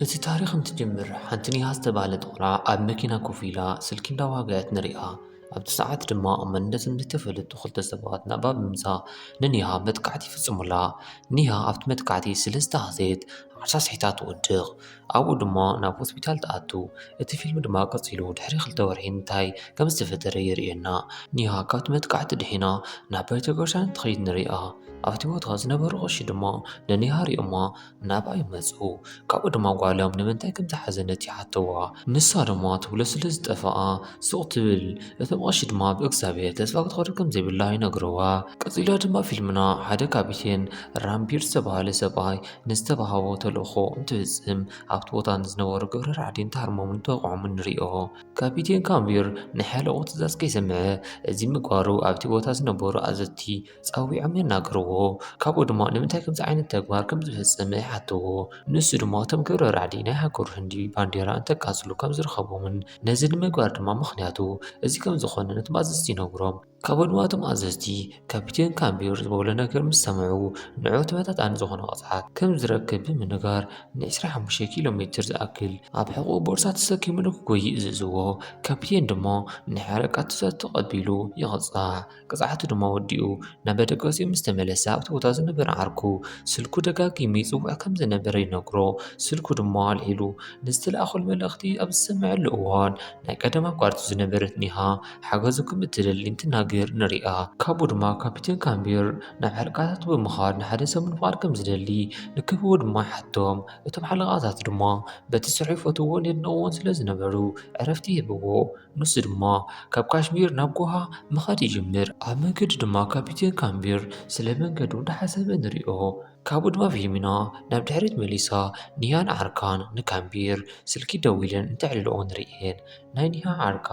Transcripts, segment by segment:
እቲ ታሪኽ እንትጅምር፣ ሓንቲ ኒሃ ዝተባህለት ቆልዓ ኣብ መኪና ኮፍ ኢላ ስልኪ እንዳዋግዐት ንሪኣ። ኣብቲ ሰዓት ድማ መንነቶም ዘይተፈለጡ ክልተ ሰባት ናብኣ ብምምጻእ ንኒሃ መጥቃዕቲ ይፍጽሙላ። ኒሃ ኣብቲ መጥቃዕቲ ስለ ዝተሃሰየት ዓርሳ ስሒታ ትወድቕ። ኣብኡ ድማ ናብ ሆስፒታል ትኣቱ። እቲ ፊልም ድማ ቀጺሉ ድሕሪ ክልተ ወርሒ እንታይ ከም ዝተፈጠረ የርእየና። ኒሃ ካብቲ መጥቃዕቲ ድሒና ናብ ቤተክርስትያን ትኸይድ ንሪኣ። ኣብቲ ቦታ ዝነበሩ ቀሺ ድማ ንኒሃ ሪኦማ ናብኣ ይመጹ። ካብኡ ድማ ጓሎም ንምንታይ ከም ዝሓዘነት ይሓተዋ። ንሳ ድማ ትብሎ ስለ ዝጠፍኣ ሱቕ ትብል። እቶም ቀሺ ድማ ብእግዚኣብሔር ተስፋ ክትቆርጽ ከም ዘይብላ ይነግርዋ። ቀጺላ ድማ ፊልምና ሓደ ካፒቴን ራምቢር ዝተባህለ ሰብኣይ ንዝተባህቦ ተልእኾ እንትፍጽም ኣብቲ ቦታ ንዝነበሩ ግብረ ራዕዲ እንተሃርሞምን እንተወቕዖምን ንሪኦ። ካፒቴን ካምቢር ንሓለቕኡ ትእዛዝ ከይሰምዐ፣ እዚ ምግባሩ ኣብቲ ቦታ ዝነበሩ ኣዘዝቲ ጸዊዖም የናግርዎ። ካብኡ ድማ ንምንታይ ከምዚ ዓይነት ተግባር ከም ዝፈጸመ ይሓትዎ። ንሱ ድማ እቶም ግብረ ራዕዲ ናይ ሃገሩ ህንዲ ባንዴራ እንተቃጽሉ ከም ዝረኸቦምን ነዚ ንምግባር ድማ ምኽንያቱ እዚ ከም ዝኾነ ነቶም ኣዘዝቲ ይነግሮም። ካብኡ ድማ እቶም ኣዘዝቲ ካፒቴን ካምቢር ዝበሎ ነገር ምስ ሰምዑ ንዑ ተመጣጣኒ ዝኾነ ቅጽዓት ከም ዝረክብ ብምንጋር ንዕስራ ሓሙሽተ ኪሎ ሜትር ዝኣክል ኣብ ሕቖኡ ቦርሳ ተሰኪሙ ንክጎይ ይእዝዝዎ። ካፒቴን ድማ ናይ ሓለቃ ትእዛዝ ተቐቢሉ ይቕጻዕ። ቅጽዓቱ ድማ ወዲኡ ናብ መደቀሲኡ ምስ ተመለሰ ኣብቲ ቦታ ዝነበረ ዓርኩ ስልኩ ደጋጊሙ ይጽውዕ ከም ዝነበረ ይነግሮ። ስልኩ ድማ ኣልዒሉ ንዝተለኣኸሉ መልእኽቲ ኣብ ዝሰምዐሉ እዋን ናይ ቀደም ኣፍቃሪቱ ዝነበረት ኒሃ ሓገዙ ከም እትደሊ እንትናገር ንሪኣ። ካብኡ ድማ ካፒቴን ካምቢር ናብ ሓለቃታቱ ብምኻድ ንሓደ ሰሙን ፍቓድ ከም ዝደሊ ንክህብዎ ድማ ይሓቶም። እቶም ሓለቃታት ድማ በቲ ስርሑ ይፈትውዎን የድንቕዎን ስለ ዝነበሩ ዕረፍቲ ይህብዎ። ንሱ ድማ ካብ ካሽሚር ናብ ጎሃ ምኻድ ይጅምር። ኣብ መንገዲ ድማ ካፒቴን ካምቢር ስለ መንገዱ እንዳሓሰበ ንሪኦ። ካብኡ ድማ ፊልሚና ናብ ድሕሪት መሊሳ ኒሃን ዓርካን ንካምቢር ስልኪ ደዊለን እንተዕልልኦ ንርእየን። ናይ ኒሃ ዓርካ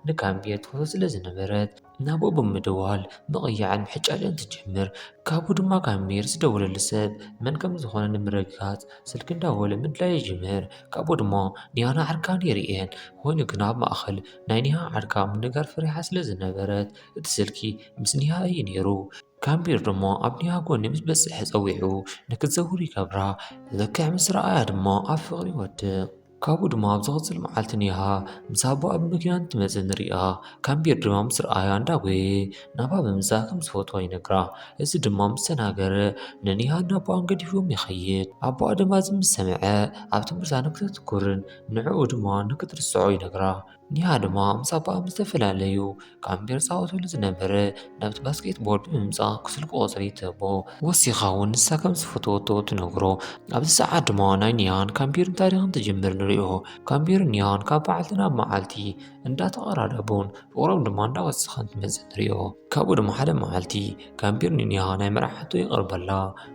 ንካምቢር ትፈትዎ ስለ ዝነበረት ናብኡ ብምድዋል ምቕያዕን ምሕጫጭን ትጅምር። ካብኡ ድማ ካምቢር ዝደወለሉ ሰብ መን ከም ዝኾነ ንምርግጋጽ ስልኪ እንዳወለ ምድላይ ይጅምር። ካብኡ ድማ ኒሃን ዓርካን ይርእየን። ኮይኑ ግና ኣብ ማእኸል ናይ ኒሃ ዓርካ ምንጋር ፈሪሓ ስለ ዝነበረት እቲ ስልኪ ምስ ኒሃ እዩ ነይሩ። ካምቢር ድማ ኣብ ኒሃ ጎኒ ምስ በጽሐ ጸዊዑ ንክትዘውር ይገብራ። ልክዕ ምስ ረኣያ ድማ ኣብ ፍቕሪ ይወድቕ። ካብኡ ድማ ኣብ ዝቕጽል መዓልቲ ኒሃ ምስ ኣቦኣ ኣብ መኪና እንትመጽእ ንሪኣ። ካምቢር ድማ ምስ ረኣያ እንዳጎየ ናብኣ ብምምጻእ ከም ዝፈትዋ ይነግራ። እዚ ድማ ምስ ተናገረ ንኒሃን ኣቦኣን ገዲፍዎም ይኸይድ። ኣቦኣ ድማ እዚ ምስ ሰምዐ ኣብ ትምህርታ ንክተትኩርን ንዕኡ ድማ ንክትርስዖ ይነግራ። ኒሃ ድማ ምስ ኣቦኣ ምስ ዝተፈላለዩ ካምቢር ጻወተሉ ዝነበረ ናብቲ ባስኬትቦል ብምምጻእ ስልኩ ቁጽሪ ትህቦ። ወሲኻ እውን ንሳ ከም ዝፈተወቶ ትነግሮ። ኣብዚ ሰዓት ድማ ናይ ኒሃን ካምቢርን ታሪኽን ትጅምር ንሪኦ። ካምቢርን ኒሃን ካብ መዓልቲ ናብ መዓልቲ እንዳተቐራረቡን ፍቕሮም ድማ እንዳወሰኸን ትመጽእ ንሪኦ። ካብኡ ድማ ሓደ መዓልቲ ካምቢር ንኒሃ ናይ መርዓ ሕቶ ይቕርበላ።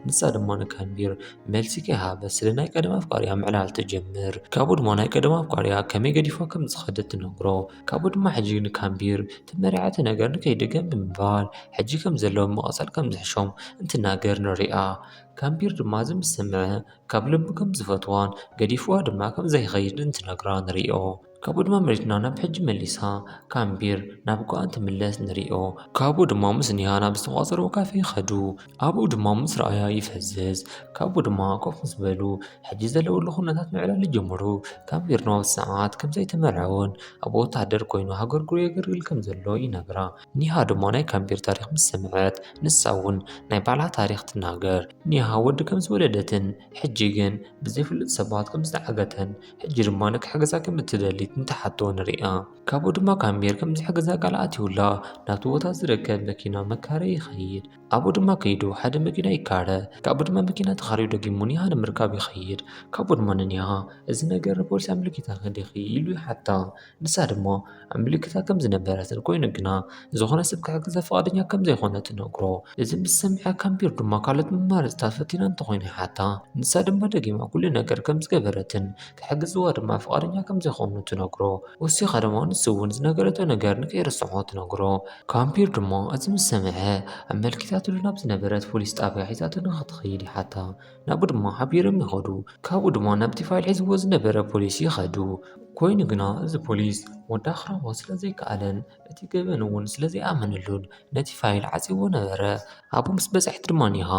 ንሳ ድማ ንካምቢር መልሲ ከይሃበት ስለ ናይ ቀደም ኣፍቃሪኣ ምዕላል ትጅምር። ካብኡ ድማ ናይ ቀደም ኣፍቃሪኣ ከመይ ገዲፋ ከም ዝኸደት ትነግሮ። ካብኡ ድማ ሕጂ ንካምቢር እቲ መርዓ እቲ ነገር ንከይድገም ብምባል ሕጂ ከም ዘለዎም ምቕጻል ከም ዝሕሾም እንትናገር ንሪኣ። ካምቢር ድማ እዚ ምስ ሰምዐ ካብ ልቡ ከም ዝፈትዋን ገዲፍዋ ድማ ከም ዘይኸይድ እንትነግራ ንሪኦ። ካብኡ ድማ መሬትና ናብ ሕጂ መሊሳ ካምቢር ናብ ጓኣ እንትምለስ ንሪኦ። ካብኡ ድማ ምስ ኒሃ ናብ ዝተቋጸረዎ ካፌ ይኸዱ። ኣብኡ ድማ ምስ ረኣያ ይፈዝዝ። ካብኡ ድማ ኮፍ ምስ በሉ ሕጂ ዘለውሉ ኩነታት ምዕላል ይጅምሩ። ካምቢር ድማ ኣብዚ ሰዓት ከም ዘይተመርዐወን ኣብ ወታደር ኮይኑ ሃገር ክብሪ የገልግል ከም ዘሎ ይነግራ። ኒሃ ድማ ናይ ካምቢር ታሪኽ ምስ ሰምዐት ንሳ እውን ናይ ባዕላ ታሪኽ ትናገር። ኒሃ ወዲ ከም ዝወለደትን ሕጂ ግን ብዘይፍሉጥ ሰባት ከም ዝተዓገተን ሕጂ ድማ ንክሕግዛ ከም እትደሊ እንትሓቶ ንሪኣ። ካብኡ ድማ ካምቢር ከም ዝሕግዛ ቃል ኣትዩላ ናብቲ ቦታ ዝርከብ መኪና መካረይ ይኸይድ። ኣብኡ ድማ ከይዱ ሓደ መኪና ይካረ። ካብኡ ድማ መኪና ተኻርዩ ደጊሙ ኒሃ ንምርካብ ይኸይድ። ካብኡ ድማ ንኒሃ እዚ ነገር ንፖሊስ ኣመልኪታኺ ዲኺ ኢሉ ይሓታ። ንሳ ድማ ኣመልኪታ ከም ዝነበረትን ኮይኑ ግና ዝኾነ ሰብ ክሕግዛ ፍቓደኛ ከም ዘይኮነ ትነግሮ። እዚ ምስ ሰምዐ ካምቢር ድማ ካልኦት መማረፅታት ፈቲና እንተኾይና ይሓታ። ንሳ ድማ ደጊማ ኩሉ ነገር ከም ዝገበረትን ክሕግዝዋ ድማ ፍቓደኛ ከም ዘይኮኑ ትነግሮ። ወሲኻ ድማ ንሱ እውን ዝነገረቶ ነገር ንከይርስዖ ትነግሮ። ካምቢር ድማ እዚ ምስ ሰምዐ ኣመልኪታትሉ ናብ ዝነበረት ፖሊስ ጣብያ ሒዛቶ ንክትኸይድ ይሓታ። ናብኡ ድማ ሓቢሮም ይኸዱ። ካብኡ ድማ ናብቲ ፋይል ሒዝዎ ዝነበረ ፖሊስ ይኸዱ። ኮይኑ ግና እዚ ፖሊስ ወዳ ክረኽቦ ስለ ዘይከኣለን እቲ ገበን እውን ስለ ዘይኣመነሉን ነቲ ፋይል ዓጺዎ ነበረ። ኣብኡ ምስ በጻሕት ድማ ኒሃ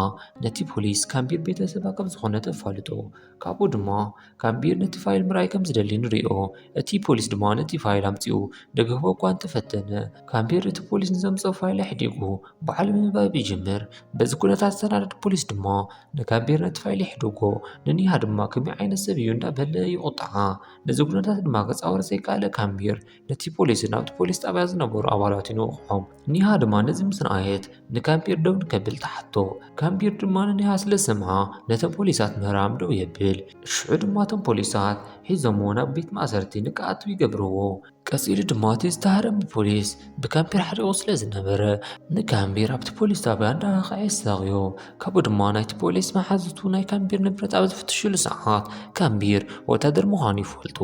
ነቲ ፖሊስ ካምቢር ቤተሰባ ከም ዝኾነ ተፋልጦ። ካብኡ ድማ ካምቢር ነቲ ፋይል ምርኣይ ከም ዝደሊ ንሪኦ። እቲ ፖሊስ ድማ ነቲ ፋይል ኣምጺኡ ደገፎ እኳ እንተፈተነ፣ ካምቢር እቲ ፖሊስ ንዘምጽኦ ፋይል ኣሕዲጉ ባዕሉ ምንባብ ይጅምር። በዚ ኩነታት ዝተናደደ ፖሊስ ድማ ንካምቢር ነቲ ፋይል ይሕድጎ፣ ንኒሃ ድማ ከመይ ዓይነት ሰብ እዩ እንዳበለ ይቑጣዓ። ነዚ ኩነታት ድማ ክጻወር ዘይከኣለ ካምቢር ነቲ ፖሊስን ኣብቲ ፖሊስ ጣብያ ዝነበሩ ኣባላት ይንቕሖም። ኒሃ ድማ ነዚ ምስ ረኣየት ንካምቢር ደው ንከብል ትሓቶ። ካምቢር ድማ ንኒሃ ስለ ዝሰምዓ ነቶም ፖሊሳት ምህራም ደው የብል። ሽዑ ድማ እቶም ፖሊሳት ሒዞምዎ ናብ ቤት ማእሰርቲ ንክኣትው ይገብርዎ። ቀጺሉ ድማ እቲ ዝተሃረመ ፖሊስ ብካምቢር ሓሪቑ ስለ ዝነበረ ንካምቢር ኣብቲ ፖሊስ ጣብያ እንዳሃቐዐ የሳቕዮ። ካብኡ ድማ ናይቲ ፖሊስ መሓዙቱ ናይ ካምቢር ንብረት ኣብ ዝፍትሽሉ ሰዓት ካምቢር ወታደር ምዃኑ ይፈልጡ።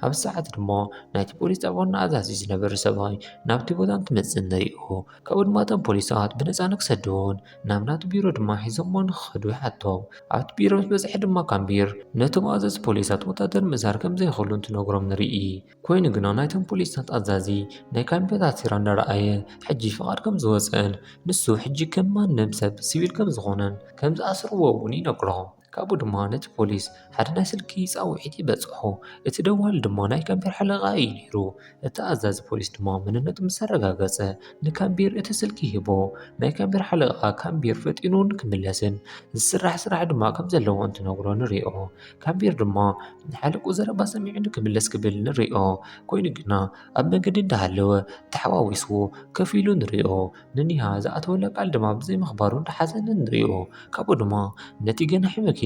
ኣብዚ ሰዓት ድማ ናይቲ ፖሊስ ጣብያ ዋና ኣዛዚ ዝነበረ ሰብኣይ ናብቲ ቦታ እንትመጽእ ንሪኦ። ካብኡ ድማ እቶም ፖሊሳት ብነጻ ንክሰድዎን ናብ ናቱ ቢሮ ድማ ሒዞምዎ ንክኸዱ ይሓቶም። ኣብቲ ቢሮ ምስ በጽሐ ድማ ካምቢር ነቶም ኣዘዝቲ ፖሊሳት ወታደር ምእሳር ከም ዘይኽእሉ እንትነግሮም ንርኢ። ኮይኑ ግና ናይቶም ፖሊሳት ኣዛዚ ናይ ካምቢር ታሲራ እንዳረኣየ ሕጂ ፍቓድ ከም ዝወጸን ንሱ ሕጂ ከም ማንም ሰብ ሲቪል ከም ዝኾነን ከም ዝኣስርዎ እውን ይነግሮም። ካብኡ ድማ ነቲ ፖሊስ ሓደ ናይ ስልኪ ጻውዒት ይበጽሖ። እቲ ደዋሊ ድማ ናይ ካምቢር ሓለቓ እዩ ነይሩ። እቲ ኣዛዚ ፖሊስ ድማ መንነቱ ምስ ኣረጋገጸ ንካምቢር እቲ ስልኪ ሂቦ። ናይ ካምቢር ሓለቓ ካምቢር ፈጢኑ ንክምለስን ዝስራሕ ስራሕ ድማ ከም ዘለዎ እንትነግሮ ንሪኦ። ካምቢር ድማ ንሓለቁ ዘረባ ሰሚዑ ንክምለስ ክብል ንሪኦ። ኮይኑ ግና ኣብ መንገዲ እንዳሃለወ ተሓዋዊስዎ ከፊሉ ንሪኦ። ንኒሃ ዝኣተወላ ቃል ድማ ብዘይ ምኽባሩ እንዳሓዘነ ንሪኦ። ካብኡ ድማ ነቲ ገናሒ መኪና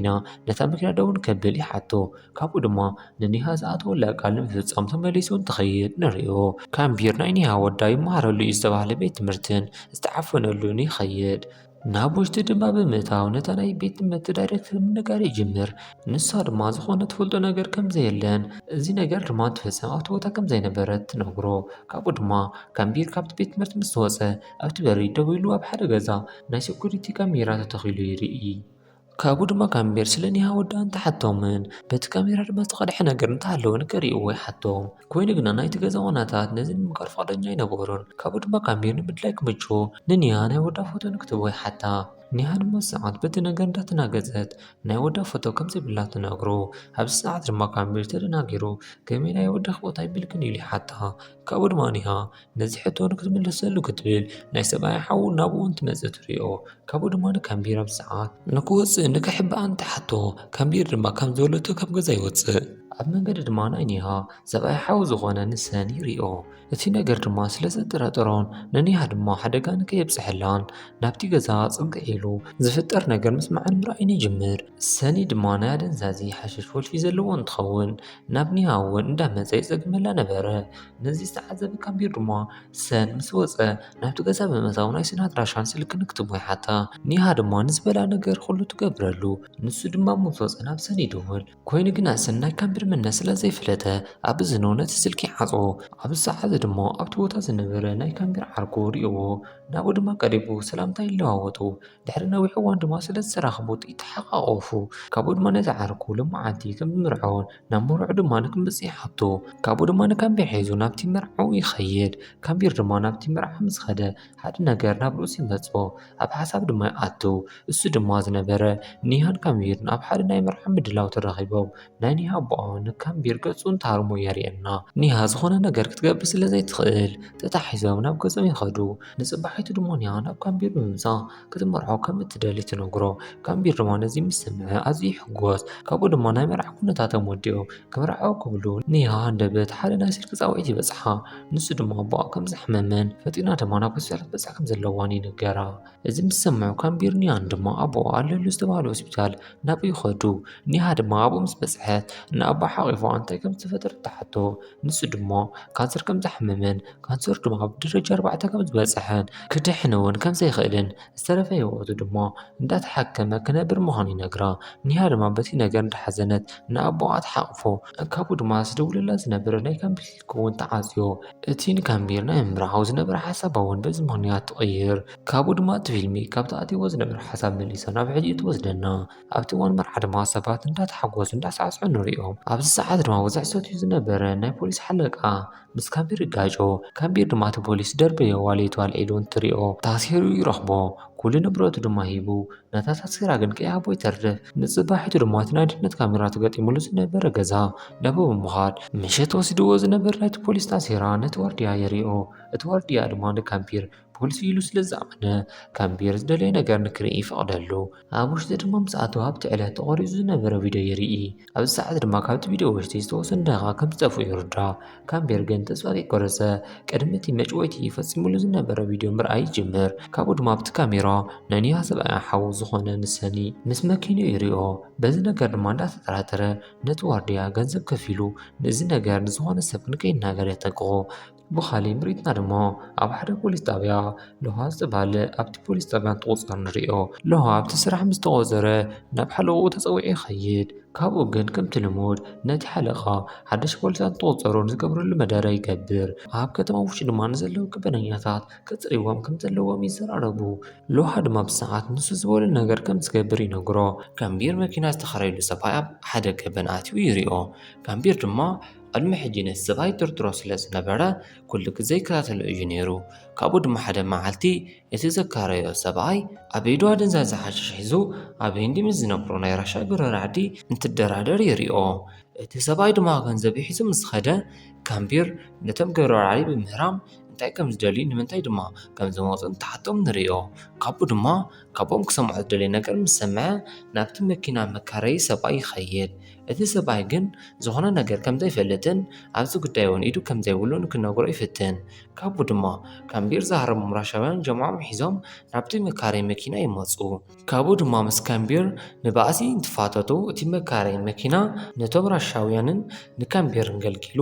ነታ መኪና ደው ንከብል ይሓቶ። ካብኡ ድማ ንኒሃ ዝኣተወላ ቃል ንምፍጻም ተመሊሱ እንትኸይድ ንሪኦ። ካምቢር ናይ ኒሃ ወዳ ይመሃረሉ እዩ ዝተባህለ ቤት ትምህርትን ዝተዓፈነሉን ይኸይድ። ናብ ውሽጢ ድማ ብምእታው ነታ ናይ ቤት ትምህርቲ ዳይሬክተር ምንጋር ይጅምር። ንሳ ድማ ዝኾነ ትፈልጦ ነገር ከም ዘየለን እዚ ነገር ድማ እንትፍጸም ኣብቲ ቦታ ከም ዘይነበረት ትነግሮ። ካብኡ ድማ ካምቢር ካብቲ ቤት ትምህርቲ ምስ ወጸ ኣብቲ በሪ ደው ኢሉ ኣብ ሓደ ገዛ ናይ ሴኩሪቲ ካሜራ ተተኺሉ ይርኢ። ካብኡ ድማ ካምቢር ስለ ኒሃ ወዳ እንትሓቶምን በቲ ካሜራ ድማ ዝተቐድሐ ነገር እንተሃለወ ንከርእይዎ ይሓቶም። ኮይኑ ግና ናይቲ ገዛ ዋናታት ነዚ ንምግባር ፍቓደኛ ኣይነበሩን። ካብኡ ድማ ካምቢር ንምድላይ ክምችዎ ንኒሃ ናይ ወዳ ፎቶ ንክትቦ ይሓታ። ኒሃ ድማ ሰዓት በቲ ነገር እንዳተናገጸት ናይ ወዳ ፎቶ ከም ዘይብላ ትነግሮ። ኣብዚ ሰዓት ድማ ካምቢር ተደናጊሩ ከመይ ናይ ወዳ ፎቶ ኣይብልክን ኢሉ ይሓታ። ካብኡ ድማ ኒሃ ነዚ ሕቶ ንክትምልሰሉ ክትብል ናይ ሰብኣያ ሓው ናብኡ እንትመጽእ ትሪኦ። ካብኡ ድማ ንካምቢር ኣብ ሰዓት ንክወጽእ ንክሕብኣን ትሓቶ። ካምቢር ድማ ከም ዝበለቶ ካብ ገዛ ይወጽእ። ኣብ መንገዲ ድማ ናይ ኒሃ ሰብኣያ ሓው ዝኾነ ንሰን ይሪኦ። እቲ ነገር ድማ ስለ ዘጠራጠሮን ንኒሃ ድማ ሓደጋ ንከየብጽሐላን ናብቲ ገዛ ጽግዕ ኢሉ ዝፍጠር ነገር ምስማዕን ምርኣይን ይጅምር። ሰኒ ድማ ናይ ኣደንዛዚ ሓሽሽ ወልፊ ዘለዎ እንትኸውን ናብ ኒሃ እውን እንዳመጸ ይጸግመላ ነበረ። ነዚ ዝተዓዘበ ካምቢር ድማ ሰን ምስ ወጸ ናብቲ ገዛ ብምእታው ናይ ሰን ኣድራሻን ስልክን ንክትቦ ይሓታ። ኒሃ ድማ ንዝበላ ነገር ኩሉ ትገብረሉ። ንሱ ድማ ምስ ወጸ ናብ ሰን ይድውል። ኮይኑ ግና ሰን ናይ ካምቢር መንነት ስለ ዘይፈለጠ ኣብ እዝኑ ነቲ ስልኪ ይዓጽዎ። ኣብዚ ሰዓት ድማ ኣብቲ ቦታ ዝነበረ ናይ ካምቢር ዓርኩ ሪእዎ ናብኡ ድማ ቀሪቡ ሰላምታ ይለዋወጡ። ድሕሪ ነዊሕ እዋን ድማ ስለ ዝተራኸቡ ይተሓቓቐፉ። ካብኡ ድማ ነቲ ዓርኩ ሎማዓንቲ ከም ዝምርዖን ናብ መርዕኡ ድማ ንክምጽእ ይሓቶ። ካብኡ ድማ ንካምቢር ሒዙ ናብቲ መርዓኡ ይኸይድ። ካምቢር ድማ ናብቲ መርዓ ምስ ኸደ ሓደ ነገር ናብ ርእሱ ይመጽኦ። ኣብ ሓሳብ ድማ ይኣቱ። እሱ ድማ ዝነበረ ኒሃን ካምቢርን ኣብ ሓደ ናይ መርዓ ምድላው ተራኺቦም ናይ ኒሃ ኣቦኣ ንካምቢር ገጹ እንተሃርሞ የርእየና። ኒሃ ዝኾነ ነገር ክትገብር ስለ ዘይትኽእል ተታሒዞም ናብ ገጾም ይኸዱ። ንጽባሒቱ ድማ ኒሃ ናብ ካምቢር ብምምጻእ ክትመርዖ ከም እትደሊ ትነግሮ። ካምቢር ድማ ነዚ ምስ ሰምዐ ኣዝዩ ይሕጎስ። ካብኡ ድማ ናይ መርዓ ኩነታቶም ወዲኦም ክምርዓው ክብሉ ኒሃ ሃንደበት ሓደ ናይ ስልኪ ጻውዒት ይበጽሓ። ንሱ ድማ ኣቦኣ ከም ዘሕመመን ፈጢና ድማ ናብ ሆስፒታል ክትበጽሕ ከም ዘለዋን ይንገራ። እዚ ምስ ሰምዑ ካምቢር ኒሃን ድማ ኣቦኣ ኣለሉ ዝተባህለ ሆስፒታል ናብኡ ይኸዱ። ኒሃ ድማ ኣብኡ ምስ በጽሐት ንኣቦኣ ሓቒፋ እንታይ ከም ዝተፈጠረ ትሓቶ። ንሱ ድማ ካንሰር ከም ዘሕመመን ካንሰር ድማ ኣብ ደረጃ ኣርባዕተ ከም ዝበጽሐን ክድሕን እውን ከም ዘይኽእልን ዝተረፈ ህይወቱ ድማ እንዳተሓከመ ክነብር ምዃኑ ይነግራ። ኒሃ ድማ በቲ ነገር እንዳሓዘነት ንኣቦኣ ትሓቕፎ። ካብኡ ድማ ዝደውለላ ዝነበረ ናይ ካምቢር ስልኪ እውን ተዓጽዮ። እቲ ንካምቢር ናይ ምምርዓው ዝነበረ ሓሳባ እውን በዚ ምኽንያት ትቕይር። ካብኡ ድማ እቲ ፊልሚ ካብቲ ኣትይዎ ዝነበረ ሓሳብ መሊሳ ናብ ሕጂ ትወስደና። ኣብቲ እዋን መርዓ ድማ ሰባት እንዳተሓጎሱ እንዳሳዕስዑ ንሪኦም። ኣብዚ ሰዓት ድማ ብዙሕ ሰትዩ ዝነበረ ናይ ፖሊስ ሓለቃ ምስ ካምቢር ይጋጮ። ካምቢር ድማ እቲ ፖሊስ ደርበዮ ዋሌቱ ኣልዒሉ እንትሪኦ ታሲሩ ይረኽቦ። ኩሉ ንብረቱ ድማ ሂቡ ነታ ታሲራ ግን ከይሃቦ ይተርፍ። ንጽባሒቱ ድማ እቲ ናይ ድሕነት ካሜራ ተገጢሙሉ ዝነበረ ገዛ ናብኡ ብምዃድ ምሸት ወሲድዎ ዝነበረ ናይቲ ፖሊስ ታሲራ ነቲ ዋርድያ የሪኦ። እቲ ዋርድያ ድማ ንካምቢር ፖሊስ ኢሉ ስለ ዝኣመነ ካምቢር ዝደለዮ ነገር ንክርኢ ይፈቕደሉ። ኣብ ውሽጢ ድማ ምስ ኣተወ ኣብቲ ዕለት ተቖሪጹ ዝነበረ ቪድዮ ይርኢ። ኣብዚ ሰዓት ድማ ካብቲ ቪድዮ ውሽጢ ዝተወሰኑ ደቂቓ ከም ዝጠፍኡ ይርዳእ። ካምቢር ግን ተስፋ ከይቆረጸ ቅድሚ እቲ መጭወይቲ ፈጺሙሉ ዝነበረ ቪድዮ ምርኣይ ይጅምር። ካብኡ ድማ ኣብቲ ካሜራ ናይ ኒሃ ሰብኣያ ሓው ዝኾነ ንሰኒ ምስ መኪንኡ ይሪኦ። በዚ ነገር ድማ እንዳተጠራጠረ ነቲ ዋርድያ ገንዘብ ከፊሉ ነዚ ነገር ንዝኾነ ሰብ ንከይናገር የጠንቅቖ። ብኻልእ ምርኢትና ድማ ኣብ ሓደ ፖሊስ ጣብያ ሎሃ ዝተባህለ ኣብቲ ፖሊስ ጣብያ እንትቑጸር ንሪኦ። ሎሃ ኣብቲ ስራሕ ምስ ተቖጸረ ናብ ሓለቕኡ ተጸዊዑ ይኸይድ። ካብኡ ግን ከምቲ ልሙድ ነቲ ሓለቓ ሓደሽ ፖሊሳት እንትቑጸሩ ንዝገብረሉ መደረ ይገብር። ኣብ ከተማ ውሽጢ ድማ ንዘለዉ ገበነኛታት ከጽርይዎም ከም ዘለዎም ይዘራረቡ። ሎሃ ድማ ብሰዓት ንሱ ዝበሎ ነገር ከም ዝገብር ይነግሮ። ካምቢር መኪና ዝተኸራየሉ ሰብኣይ ኣብ ሓደ ገበን ኣትዩ ይሪኦ። ካምቢር ድማ ቅድሚ ሕጂ ነቲ ሰብኣይ ይጥርጥሮ ስለ ዝነበረ ኩሉ ግዜ ይከታተሎ እዩ ነይሩ። ካብኡ ድማ ሓደ መዓልቲ እቲ ዘካረዮ ሰብኣይ ኣብ ኢዱ ኣደንዛዚ ሓሽሽ ሒዙ ኣብ ህንዲ ምስ ዝነብሩ ናይ ራሻ ጎረባብቲ እንትደራደር ይሪኦ። እቲ ሰብኣይ ድማ ገንዘብ ሒዙ ምስ ኸደ ካምቢር ነቶም ጎረባብቲ ብምህራም እንታይ ከም ዝደልዩ ንምንታይ ድማ ከም ዝመጹ እንትሓቶም ንሪኦ። ካብኡ ድማ ካብኦም ክሰምዖ ዝደልዮ ነገር ምስ ሰምዐ ናብቲ መኪና መካረዪ ሰብኣይ ይኸይድ። እቲ ሰብኣይ ግን ዝኾነ ነገር ከም ዘይፈልጥን ኣብዚ ጉዳይ እውን ኢዱ ከም ዘይብሉን ክነግሮ ይፍትን። ካብኡ ድማ ካምቢር ዝሃረሞም ራሻውያን ጀምዖም ሒዞም ናብቲ መካረዪ መኪና ይመጹ። ካብኡ ድማ ምስ ካምቢር ንባእሲ እንትፋጠጡ እቲ መካረዪ መኪና ነቶም ራሻውያንን ንካምቢርን ገልጊሉ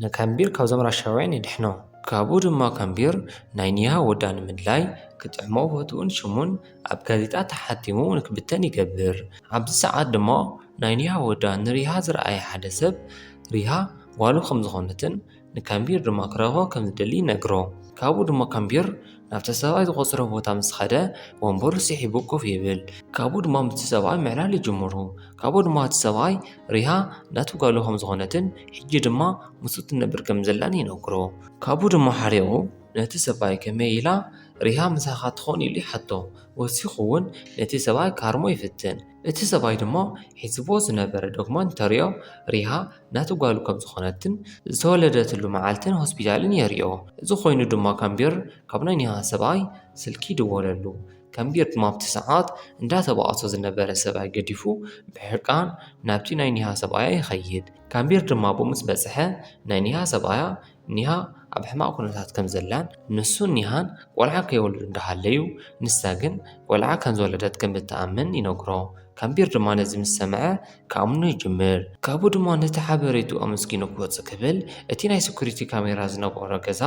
ንካምቢር ካብዞም ራሻውያን የድሕኖ። ካብኡ ድማ ካምቢር ናይ ኒሃ ወዳ ንምድላይ ክጥዕሞ ቦትኡን ሽሙን ኣብ ጋዜጣ ተሓቲሙ ንክብተን ይገብር። ኣብዚ ሰዓት ድማ ናይ ኒሃ ወዳ ንሪሃ ዝረኣየ ሓደ ሰብ ሪሃ ጓሉ ከም ዝኾነትን ንካምቢር ድማ ክረኽቦ ከም ዝደሊ ይነግሮ። ካብኡ ድማ ካምቢር ናብቲ ሰብኣይ ዝቖጸሮ ቦታ ምስ ኸደ ወንበሩ ስሒቡ ኮፍ ይብል። ካብኡ ድማ ምስቲ ሰብኣይ ምዕላል ይጅምሩ። ካብኡ ድማ እቲ ሰብኣይ ሪሃ ናቱ ጓሉ ከም ዝኾነትን ሕጂ ድማ ምስኡ ትነብር ከም ዘላን ይነግሮ። ካብኡ ድማ ሓሪቑ ነቲ ሰብኣይ ከመይ ኢላ ሪሃ ምሳኻ ትኾን ኢሉ ይሓቶ። ወሲኹ እውን ነቲ ሰብኣይ ክሃርሞ ይፍትን። እቲ ሰብኣይ ድማ ሒዝዎ ዝነበረ ዶክመንት እንተሪኦ ሪሃ ናቱ ጓሉ ከም ዝኾነትን ዝተወለደትሉ መዓልትን ሆስፒታልን የሪኦ። እዚ ኮይኑ ድማ ካምቢር ካብ ናይ ኒሃ ሰብኣይ ስልኪ ይድወለሉ። ካምቢር ድማ ኣብቲ ሰዓት እንዳተባእሶ ዝነበረ ሰብኣይ ገዲፉ ብሕርቃን ናብቲ ናይ ኒሃ ሰብኣያ ይኸይድ። ካምቢር ድማ ኣብኡ ምስ በጽሐ ናይ ኒሃ ሰብኣያ ኒሃ ኣብ ሕማቕ ኩነታት ከም ዘላን ንሱን ኒሃን ቆልዓ ከይወለዱ እንዳሃለዩ ንሳ ግን ቆልዓ ከም ዝወለደት ከም እትኣምን ይነግሮ። ካምቢር ድማ ነዚ ምስ ሰምዐ ክኣምኖ ይጅምር። ካብኡ ድማ ነቲ ሓበሬትኡ ኣመስጊኑ ክወጽእ ክብል እቲ ናይ ሴኩሪቲ ካሜራ ዝነበሮ ገዛ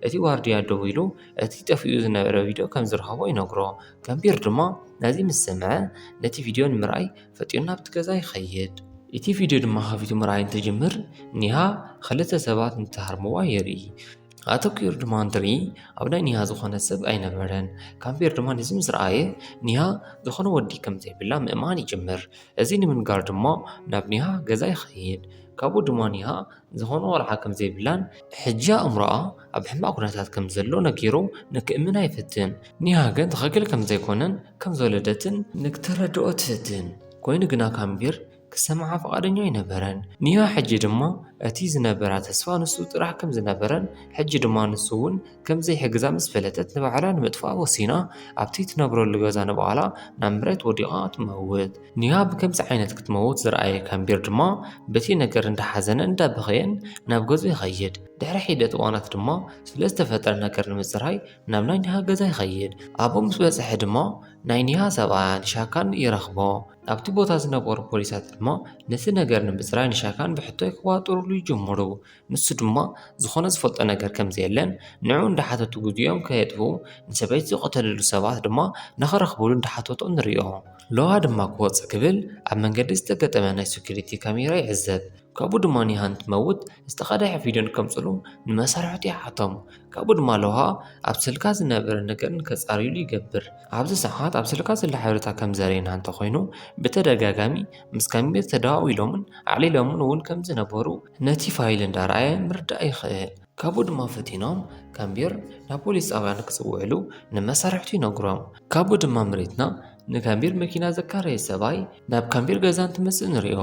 እቲ ዋርድያ ደው ኢሉ እቲ ጠፊኡ ዝነበረ ቪድዮ ከም ዝረኸቦ ይነግሮ። ካምቢር ድማ ነዚ ምስ ሰምዐ ነቲ ቪድዮ ንምርኣይ ፈጢኑ ናብቲ ገዛ ይኸይድ። እቲ ቪድዮ ድማ ከፊቱ ምርኣይ እንትጅምር ኒሃ ክልተ ሰባት እንትሃርምዋ የርኢ። ኣተኲሩ ድማ እንትርኢ ኣብ ናይ ኒሃ ዝኾነ ሰብ ኣይነበረን። ካምቢር ድማ ነዚ ምስ ረኣየ ኒሃ ዝኾነ ወዲ ከም ዘይብላ ምእማን ይጅምር። እዚ ንምንጋር ድማ ናብ ኒሃ ገዛ ይኸይድ። ካብኡ ድማ ኒሃ ዝኾነ ቆልዓ ከም ዘይብላን ሕጂ ኣእምሮኣ ኣብ ሕማቕ ኩነታት ከም ዘሎ ነጊሩ ንክእምና ይፍትን። ኒሃ ግን ትኽክል ከም ዘይኮነን ከም ዝወለደትን ንክተረድኦ ትፍትን። ኮይኑ ግና ካምቢር ክሰምዓ ፍቓደኛ ኣይነበረን። ኒሃ ሕጂ ድማ እቲ ዝነበራ ተስፋ ንሱ ጥራሕ ከም ዝነበረን ሕጂ ድማ ንሱ እውን ከም ዘይሕግዛ ምስ ፈለጠት ንባዕላ ንምጥፋእ ወሲና ኣብቲ ትነብረሉ ገዛ ንባዕላ ናብ መሬት ወዲቓ ትመውት። ኒሃ ብከምዚ ዓይነት ክትመውት ዝረኣየ ካምቢር ድማ በቲ ነገር እንዳሓዘነ እንዳበኸየን ናብ ገዝኡ ይኸይድ። ድሕሪ ሒደት እዋናት ድማ ስለ ዝተፈጠረ ነገር ንምጽራይ ናብ ናይ ኒሃ ገዛ ይኸይድ። ኣብኡ ምስ በጽሐ ድማ ናይ ኒሃ ሰብኣያ ንሻካን ይረኽቦ። ኣብቲ ቦታ ዝነበሩ ፖሊሳት ድማ ነቲ ነገር ንምጽራይ ንሻካን ብሕቶ ክዋጥሩሉ ይጅምሩ። ንሱ ድማ ዝኾነ ዝፈልጦ ነገር ከም ዘየለን ንዕኡ እንዳሓተቱ ግዜኦም ከየጥፍኡ ንሰበይቲ ዝቐተለሉ ሰባት ድማ ንኽረኽብሉ እንዳሓተቶ ንሪኦ። ሎሃ ድማ ክወጽእ ክብል ኣብ መንገዲ ዝተገጠመ ናይ ሴኩሪቲ ካሜራ ይዕዘብ። ካብኡ ድማ ኒሃ እንትመውት ዝተቐድሐ ቪድዮ ንከምፅሉ ንመሳርሕቱ ይሓቶም። ካብኡ ድማ ሎሃ ኣብ ስልካ ዝነበረ ነገር ንከፃርዩሉ ይገብር። ኣብዚ ሰዓት ኣብ ስልካ ዘሎ ሓበሬታ ከም ዘርእየና እንተኾይኑ፣ ብተደጋጋሚ ምስ ካምቢር ተደዋዊሎምን ኣዕሊሎምን እውን ከም ዝነበሩ ነቲ ፋይል እንዳረኣየ ምርዳእ ይኽእል። ካብኡ ድማ ፈቲኖም ካምቢር ናብ ፖሊስ ጣብያ ንክፅውዕሉ ንመሳርሕቱ ይነግሮም። ካብኡ ድማ ምሬትና ንካምቢር መኪና ዘካረየ ሰብኣይ ናብ ካምቢር ገዛ እንትመፅእ ንሪኦ።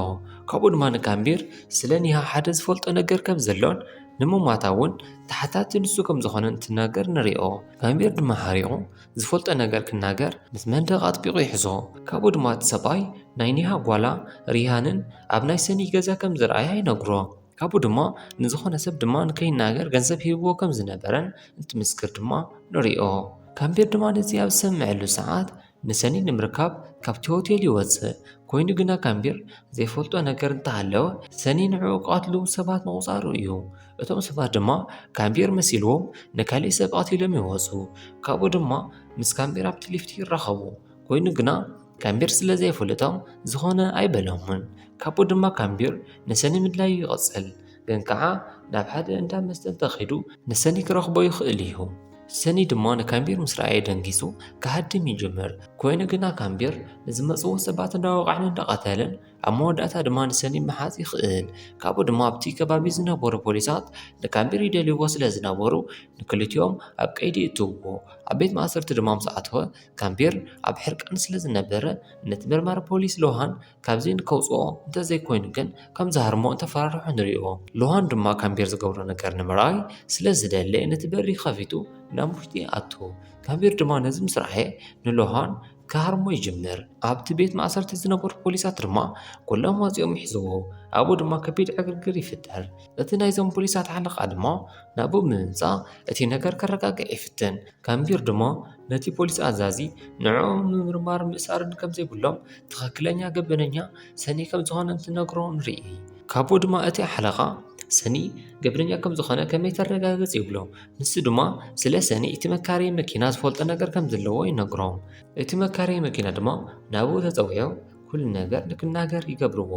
ካብኡ ድማ ንካምቢር ስለ ኒሃ ሓደ ዝፈልጦ ነገር ከም ዘሎን ንምሟታ እውን ተሓታቲ ንሱ ከም ዝኾነ እንትናገር ንሪኦ። ካምቢር ድማ ሓሪቑ ዝፈልጦ ነገር ክናገር ምስ መንደቕ ኣጥቢቑ ይሕዞ። ካብኡ ድማ እቲ ሰብኣይ ናይ ኒሃ ጓላ ሪሃንን ኣብ ናይ ሰኒ ገዛ ከም ዝረኣያ ይነግሮ። ካብኡ ድማ ንዝኾነ ሰብ ድማ ንከይናገር ገንዘብ ሂብዎ ከም ዝነበረን እንትምስክር ድማ ንሪኦ። ካምቢር ድማ ነዚ ኣብ ዝሰምዐሉ ሰዓት ንሰኒ ንምርካብ ካብቲ ሆቴል ይወፅእ። ኮይኑ ግና ካምቢር ዘይፈልጦ ነገር እንተሃለወ ሰኒ ንዕኡ ቀትሉ ሰባት ምቑፃሩ እዩ። እቶም ሰባት ድማ ካምቢር መሲልዎም ንካሊእ ሰብ ቀቲሎም ይወፁ። ካብኡ ድማ ምስ ካምቢር ኣብቲ ሊፍት ይራኸቡ። ኮይኑ ግና ካምቢር ስለ ዘይፈልጦም ዝኾነ ኣይበሎምን። ካብኡ ድማ ካምቢር ንሰኒ ምድላዩ ይቕፅል። ግን ከዓ ናብ ሓደ እንዳ መስተ እንተኺዱ ንሰኒ ክረኽቦ ይኽእል እዩ። ሰኒ ድማ ንካምቢር ምስ ረኣየ ደንጊፁ ክሃድም ይጅምር። ኮይኑ ግና ካምቢር ንዝመፅዎ ሰባት እንዳወቕዐን እንዳቐተለን ኣብ መወዳእታ ድማ ንሰኒ ምሓዝ ይኽእል። ካብኡ ድማ ኣብቲ ከባቢ ዝነበሩ ፖሊሳት ንካምቢር ይደልይዎ ስለ ዝነበሩ ንክልቲኦም ኣብ ቀይዲ ይእትውዎ። ኣብ ቤት ማእሰርቲ ድማ ምስ ኣተወ ካምቢር ኣብ ሕርቃን ስለ ዝነበረ ነቲ መርማሪ ፖሊስ ሎሃን ካብዚ ንከውፅኦ እንተዘይኮይኑ ግን ከም ዝሃርሞ እንተፈራርሑ ንሪኦ። ሎሃን ድማ ካምቢር ዝገብሮ ነገር ንምርኣይ ስለ ዝደለ ነቲ በሪ ከፊቱ ናብ ውሽጢ ይኣቱ። ካምቢር ድማ ነዚ ምስ ረኣየ ንሎሃን ክሃርሞ ይጅምር። ኣብቲ ቤት ማእሰርቲ ዝነበሩ ፖሊሳት ድማ ኩሎም ወፂኦም ይሕዝዎ። ኣብኡ ድማ ከቢድ ዕግርግር ይፍጠር። እቲ ናይዞም ፖሊሳት ሓለቓ ድማ ናብኡ ብምምፃእ እቲ ነገር ከረጋግዕ ይፍትን። ካምቢር ድማ ነቲ ፖሊስ ኣዛዚ ንዕኦም ምምርማር ምእሳርን ከም ዘይብሎም ትኽክለኛ ገበነኛ ሰኒ ከም ዝኾነ እንትነግሮ ንርኢ። ካብኡ ድማ እቲ ሓለቓ ሰኒ ገበነኛ ከም ዝኾነ ከመይ ተረጋግፅ ይብሎ። ንሱ ድማ ስለ ሰኒ እቲ መካረዪ መኪና ዝፈልጦ ነገር ከም ዘለዎ ይነግሮም። እቲ መካረዪ መኪና ድማ ናብኡ ተፀዊዖም ኩሉ ነገር ንክናገር ይገብርዎ።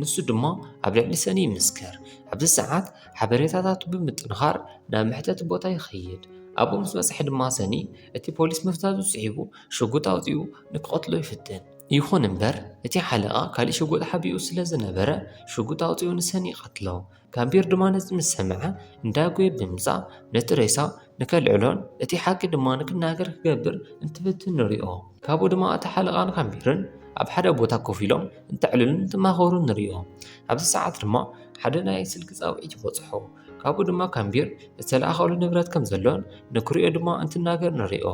ንሱ ድማ ኣብ ልዕሊ ሰኒ ይምስክር። ኣብዚ ሰዓት ሓበሬታታቱ ብምጥንኻር ናብ መሕተቲ ቦታ ይኸይድ። ኣብኡ ምስ በፅሐ ድማ ሰኒ እቲ ፖሊስ ምፍዛዙ ስዒቡ ሽጉጥ ኣውፂኡ ንክቐትሎ ይፍትን። ይኹን እምበር እቲ ሓለቓ ካሊእ ሽጉጥ ሓቢኡ ስለ ዝነበረ ሽጉጥ ኣውፂኡ ንሰኒ ይቐትሎ። ካምቢር ድማ ነዚ ምስ ሰምዐ እንዳጎየ ብምምፃእ ነቲ ሬሳ ንከልዕሎን እቲ ሓቂ ድማ ንክናገር ክገብር እንትፍትን ንሪኦ። ካብኡ ድማ እቲ ሓለቓን ካምቢርን ኣብ ሓደ ቦታ ኮፍ ኢሎም እንተዕልሉን እንትማኸሩን ንሪኦ። ኣብዚ ሰዓት ድማ ሓደ ናይ ስልኪ ፃውዒት ይበፅሖ። ካብኡ ድማ ካምቢር ዝተለኣኸሉ ንብረት ከም ዘሎን ንክሪኦ ድማ እንትናገር ንሪኦ።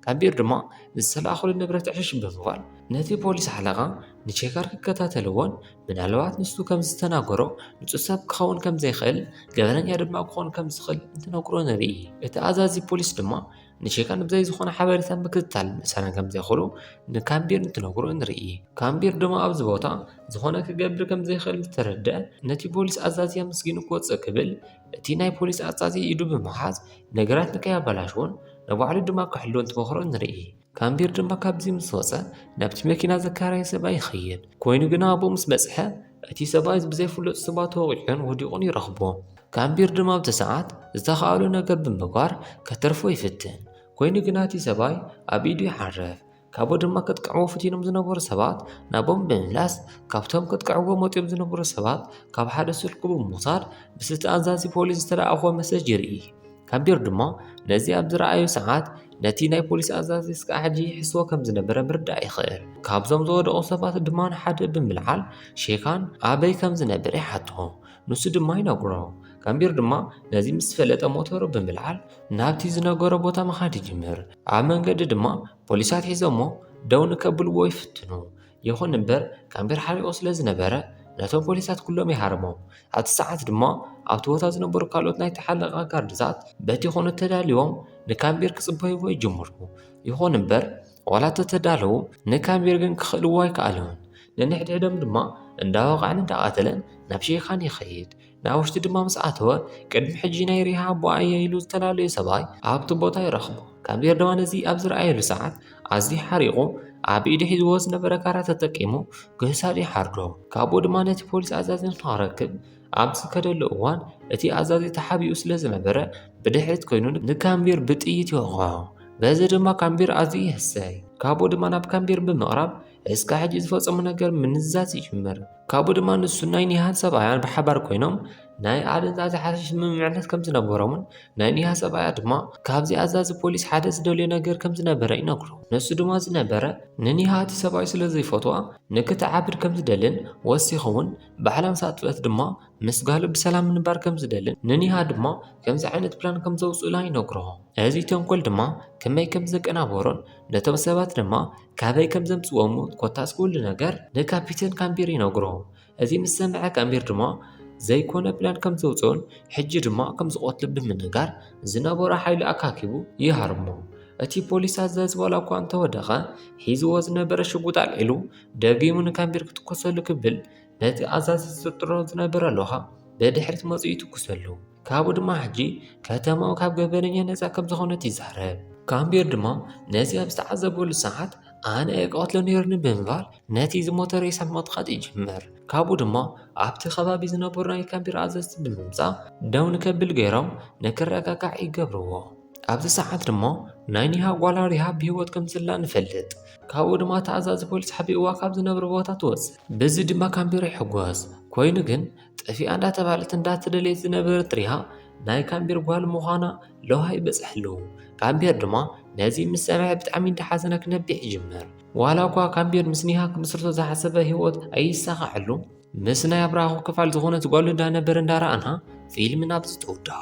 ካምቢር ድማ ዝተለኣኸሉ ንብረት ዕሽሽ ብምባል ነቲ ፖሊስ ሓለቓ ንቼካር ክከታተልዎን ምናልባት ንሱ ከም ዝተናገሮ ንጹህ ሰብ ክኸውን ከም ዘይኽእል፣ ገበነኛ ድማ ክኾን ከም ዝኽእል እንትነግሮ ንርኢ። እቲ ኣዛዚ ፖሊስ ድማ ንቼካን ብዘይ ዝኾነ ሓበሬታ ምክትታል ምእሳርን ከም ዘይኽእሉ ንካምቢር እንትነግሮ ንርኢ። ካምቢር ድማ ኣብዚ ቦታ ዝኾነ ክገብር ከም ዘይኽእል ምስ ተረድአ ነቲ ፖሊስ ኣዛዚ ኣመስጊኑ ክወጽእ ክብል እቲ ናይ ፖሊስ ኣዛዚ ኢዱ ብምሓዝ ነገራት ንከይኣበላሽዎን ንባዕሉ ድማ ክሕልዎ እንትመኽሮ ንርኢ። ካምቢር ድማ ካብዚ ምስ ወጸ ናብቲ መኪና ዘካረየ ሰብኣይ ይኸይድ። ኮይኑ ግና ኣብኡ ምስ በጽሐ እቲ ሰብኣይ ብዘይፍለጡ ሰባት ተወቒዑን ወዲቑን ይረኽቦ። ካምቢር ድማ ኣብቲ ሰዓት ዝተኻእሎ ነገር ብምግባር ከተርፎ ይፍትን። ኮይኑ ግና እቲ ሰብኣይ ኣብ ኢዱ ይዓርፍ። ካብኡ ድማ ከጥቅዕዎ ፈቲኖም ዝነበሩ ሰባት ናብኦም ብምምላስ ካብቶም ከጥቅዕዎ መፂኦም ዝነበሩ ሰባት ካብ ሓደ ስልኩ ብምውሳድ ምስቲ ኣዛዚ ፖሊስ ዝተለኣኾ መሰጅ ይርኢ። ካምቢር ድማ ነዚ ኣብ ዝረኣዮ ሰዓት ነቲ ናይ ፖሊስ ኣዛዚ እስካዕ ሕጂ ይሕስዎ ከም ዝነበረ ምርዳእ ይኽእል። ካብዞም ዝወደቑ ሰባት ድማ ንሓደ ብምልዓል ሼካን ኣበይ ከም ዝነብር ይሓቶ። ንሱ ድማ ይነግሮ። ካምቢር ድማ ነዚ ምስ ፈለጠ ሞተሩ ብምልዓል ናብቲ ዝነገሮ ቦታ ምኻድ ይጅምር። ኣብ መንገዲ ድማ ፖሊሳት ሒዞሞ ደው ንከብልዎ ይፍትኑ። ይኹን እምበር ካምቢር ሓሪቑ ስለ ዝነበረ ነቶም ፖሊሳት ኩሎም ይሃርሞም። ኣብቲ ሰዓት ድማ ኣብቲ ቦታ ዝነበሩ ካልኦት ናይቲ ሓለቓ ጋርድታት በቲ ኮነ ተዳልዮም ንካምቢር ክጽበይዎ ይጅምሩ። ይኹን እምበር ዋላ ተተዳለዉ ንካምቢር ግን ክኽእልዎ ኣይከኣሉን። ነንሕድሕዶም ድማ እንዳወቕዐን እንዳቐተለን ናብ ሼካን ይኸይድ። ናብ ውሽጢ ድማ ምስ ኣተወ ቅድሚ ሕጂ ናይ ሪሃ ኣቦኣ እየ ኢሉ ዝተላለዩ ሰብኣይ ኣብቲ ቦታ ይረኽቦ። ካምቢር ድማ ነዚ ኣብ ዝረኣየሉ ሰዓት ኣዝዩ ሓሪቑ ኣብ ኢዱ ሒዝዎ ዝነበረ ካራ ተጠቂሙ ክሳዱ ይሓርዶ። ካብኡ ድማ ነቲ ፖሊስ ኣዛዚ ንክረክብ ኣብ ዝከደሉ እዋን እቲ ኣዛዚ ተሓቢኡ ስለ ዝነበረ ብድሕሪት ኮይኑ ንካምቢር ብጥይት ይወቕዖ። በዚ ድማ ካምቢር ኣዝዩ ይህሰይ። ካብኡ ድማ ናብ ካምቢር ብምቕራብ እስካብ ሕጂ ዝፈጸሞ ነገር ምንዛዝ ይጅምር። ካብኡ ድማ ንሱ ናይ ኒሃን ሰብኣያን ብሓባር ኮይኖም ናይ ኣደንዛዚ ሓሽሽ ስምምዕነት ከም ዝነበሮምን ናይ ኒሃ ሰብኣያ ድማ ካብዚ ኣዛዚ ፖሊስ ሓደ ዝደልዮ ነገር ከም ዝነበረ ይነግሮ። ንሱ ድማ ዝነበረ ንኒሃ እቲ ሰብኣይ ስለ ዘይፈትዋ ንክትዓብድ ከም ዝደልን ወሲኹ እውን ባዕላ ምስ ኣጥፍአት ድማ ምስ ጓሉ ብሰላም ምንባር ከም ዝደልን ንኒሃ ድማ ከምዚ ዓይነት ፕላን ከም ዘውፅኡላ ይነግሮ። እዚ ተንኮል ድማ ከመይ ከም ዘቀናበሮን ነቶም ሰባት ድማ ካበይ ከም ዘምፅዎም ኮታስ ኩሉ ነገር ንካፒተን ካምቢር ይነግሮ። እዚ ምስ ሰምዐ ካምቢር ድማ ዘይኮነ ፕላን ከም ዘውፅኦን ሕጂ ድማ ከም ዝቐትሉ ብምንጋር ዝነበሮ ሓይሊ ኣካኪቡ ይሃርሞ። እቲ ፖሊስ ኣዛዚ ዋላ እኳ እንተወደቐ ሒዝዎ ዝነበረ ሽጉጥ ኣልዒሉ ደጊሙ ንካምቢር ክትኮሰሉ ክብል ነቲ ኣዛዚ ዝጥርጥሮ ዝነበረ ለኻ ብድሕሪት መፂኡ ይትኩሰሉ። ካብኡ ድማ ሕጂ ከተማኡ ካብ ገበነኛ ነፃ ከም ዝኾነት ይዛረብ። ካምቢር ድማ ነዚ ኣብ ዝተዓዘበሉ ሰዓት ኣነ እየ ቀትሎ ነይርኒ ብምባል ነቲ ዝሞተ ሬሳ ምቕጥቃጥ ይጅምር። ካብኡ ድማ ኣብቲ ከባቢ ዝነበሩ ናይ ካምቢር ኣዘዝቲ ብምምፃእ ደው ንከብል ገይሮም ንክረጋጋዕ ይገብርዎ። ኣብዚ ሰዓት ድማ ናይ ኒሃ ጓላ ሪሃ ብህይወት ከም ዘላ ንፈልጥ። ካብኡ ድማ ተኣዛዚ ፖሊስ ሓቢእዋ ካብ ዝነብር ቦታ ትወፅእ። በዚ ድማ ካምቢር ይሕጎስ። ኮይኑ ግን ጠፊኣ እንዳተባህለት እንዳተደለየት ዝነበረት ሪሃ ናይ ካምቢር ጓል ምዃና ለውሃ ይበፅሐሉ። ካምቢር ድማ ነዚ ምስ ሰምዐ ብጣዕሚ እንዳሓዘነ ክነቢዕ ይጅምር። ዋላ እኳ ካምቢር ምስ ኒሃ ክምስርቶ ዝሓሰበ ህይወት ኣይሳኻዐሉ፣ ምስ ናይ ኣብራኹ ክፋል ዝኾነት ጓሉ እንዳነበረ እንዳረኣና ፊልም ናብዚ ትውድሃ።